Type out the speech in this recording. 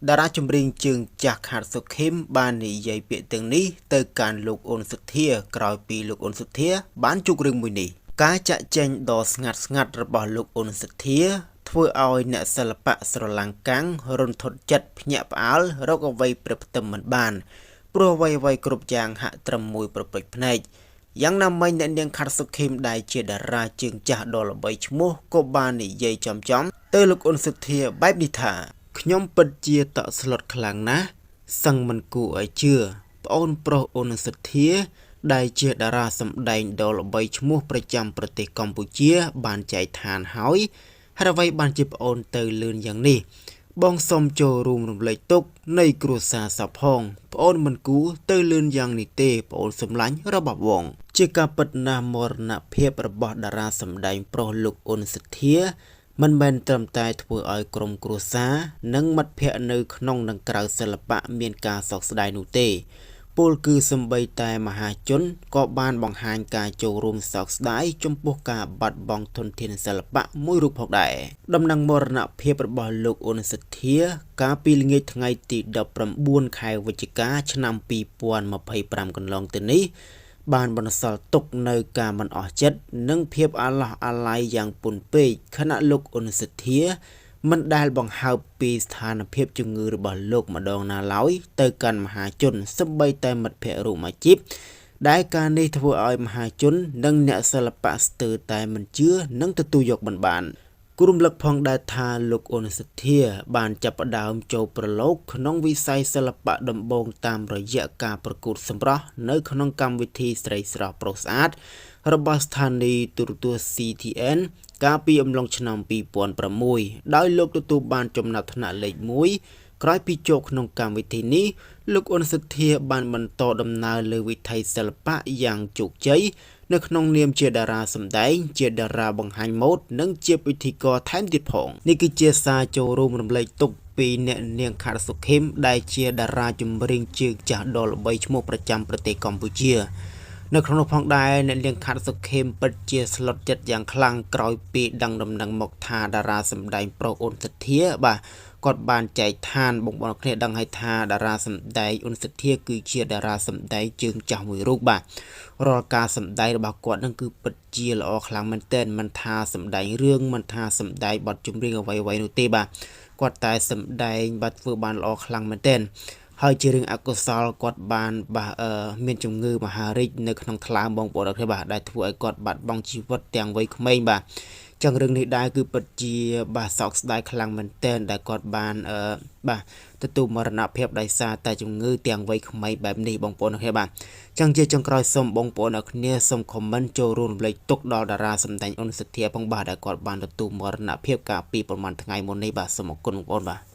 តារាចម្រៀងជើងចាស់ខាតសុខេមបាននិយាយពាក្យទាំងនេះទៅកាន់លោកអ៊ុនសុធាក្រោយពីលោកអ៊ុនសុធាបានជួបរឿងមួយនេះការចាក់ចែងដ៏ស្ងាត់ស្ងាត់របស់លោកអ៊ុនសុធាធ្វើឲ្យអ្នកសិល្បៈស្រឡាំងកាំងរន្ធត់ចិត្តភ្ញាក់ផ្អើលរកអ្វីព្រឹបផ្ទឹមមិនបានព្រោះអ្វីអ្វីគ្រប់យ៉ាងហាក់ត្រឹមមួយប្រពេចភ្នែកយ៉ាងណាមិញអ្នកនាងខាត់សុខេមដែលជាតារាជើងចាស់ដ៏ល្បីឈ្មោះក៏បាននិយាយចំៗទៅលោកអ៊ុនសុធាបែបនេះថាខ្ញុំពិតជាតក់ស្លុតខ្លាំងណាស់សឹងមិនគួរឲ្យជឿប្អូនប្រុសអ៊ុនសុធាដែលជាតារាសម្ដែងដ៏ល្បីឈ្មោះប្រចាំប្រទេសកម្ពុជាបានចែកឋានហើយហើយអ្វីបានជាប្អូនទៅលឿនយ៉ាងនេះបងសូមចូលរួមរំលែកទុក្ខនៃគ្រួសារសពផងប្អូនមិនគួរទៅលឿនយ៉ាងនេះទេប្អូនសម្លាញ់របស់វងជាការពិតណាស់មរណភាពរបស់តារាសម្ដែងប្រុសលោកអ៊ុនសុធាមិនមែនត្រឹមតែធ្វើឲ្យក្រុមគ្រួសារនិងមិត្តភ័ក្តិនៅក្នុងនិងក្រៅសិល្បៈមានការសោកស្ដាយនោះទេពលគឺសំបីតែមហាជនក៏បានបង្ហាញការចូលរួមសោកស្ដាយចំពោះការបាត់បង់ធនធានសិល្បៈមួយរូបផងដែរដំណឹងមរណភាពរបស់លោកអ៊ុនសុធាកាលពីល្ងាចថ្ងៃទី19ខែវិច្ឆិកាឆ្នាំ2025កន្លងទៅនេះបានបន្សល់ទុកនៅការមិនអស់ចិត្តនិងភាពអាឡោះអាល័យយ៉ាងពន់ពេកខណៈលោកអ៊ុនសុធាមិនដែលបង្ហើបពីស្ថានភាពជំងឺរបស់លោកម្ដងណាឡើយទៅកាន់មហាជនសូម្បីតែមិត្តភ័ក្តិរួមអាជីពដែលការនេះធ្វើឲ្យមហាជននិងអ្នកសិល្បៈស្ទើរតែមិនជឿនិងទទួលយកមិនបានគួររំលឹកផងដែរថាលោកអ៊ុនសុធាបានចាប់ផ្ដើមចូលប្រឡូកក្នុងវិស័យសិល្បៈដំបូងតាមរយៈការប្រកួតសម្រស់នៅក្នុងកម្មវិធីស្រីស្រស់ប្រុសស្អាតរបស់ស្ថានីយ៍ទូរទស្សន៍ CTN កាលពីអំឡុងឆ្នាំ2006ដោយលោកទទួលបានចំណាត់ថ្នាក់លេខ1ក្រោយពីចូលក្នុងកម្មវិធីនេះលោកអ៊ុនសុធាបានបន្តដំណើរលើវិថីសិល្បៈយ៉ាងជោគជ័យនៅក្នុងនាមជាតារាសម្ដែងជាតារាបង្ហាញម៉ូដនិងជាពិធីករថែមទៀតផងនេះគឺជាសារចូលរួមរំលែកទុក្ខពីអ្នកនាងខាត់សុខេមដែលជាតារាចម្រៀងជើងចាស់ដ៏ល្បីឈ្មោះប្រចាំប្រទេសកម្ពុជានៅក្នុងនោះផងដែរអ្នកនាងខាត់សុខេមពិតជាស្លុតចិត្តយ៉ាងខ្លាំងក្រោយពីដឹងដំណឹងមកថាតារាសម្ដែងប្រុសអ៊ុនសុធាបាទគាត់បានចែកឋានបងប្អូនគ្នាដឹងហើយថាតារាសម្ដែងអ៊ុនសុធាគឺជាតារាសម្ដែងជើងចាស់មួយរូបបាទរាល់ការសម្ដែងរបស់គាត់នឹងគឺពិតជាល្អខ្លាំងមែនទែនមិនថាសម្ដែងរឿងមិនថាសម្ដែងបទចម្រៀងអ្វីៗនោះទេបាទគាត់តែសម្ដែងបាទធ្វើបានល្អខ្លាំងមែនទែនហើយជារឿងអកុសលគាត់បានបាទមានជំងឺមហារីកនៅក្នុងថ្លើមបងប្អូនអរគ្នាបាទដែលធ្វើឲ្យគាត់បាត់បង់ជីវិតទាំងវ័យក្មេងបាទចឹងរឿងនេះដែរគឺពិតជាបាទសោកស្ដាយខ្លាំងមែនទែនដែលគាត់បានបាទទទួលមរណភាពដោយសារតែជំងឺទាំងវ័យក្មេងបែបនេះបងប្អូនអរគ្នាបាទចឹងជាចុងក្រោយសូមបងប្អូនអរគ្នាសូម comment ចូលរួមរំលែកទុកដល់តារាសម្ដែងអ៊ុនសុធាផងបាទដែលគាត់បានទទួលមរណភាពកាលពីប្រហែលថ្ងៃមុននេះបាទសូមអរគុណបងប្អូនបាទ។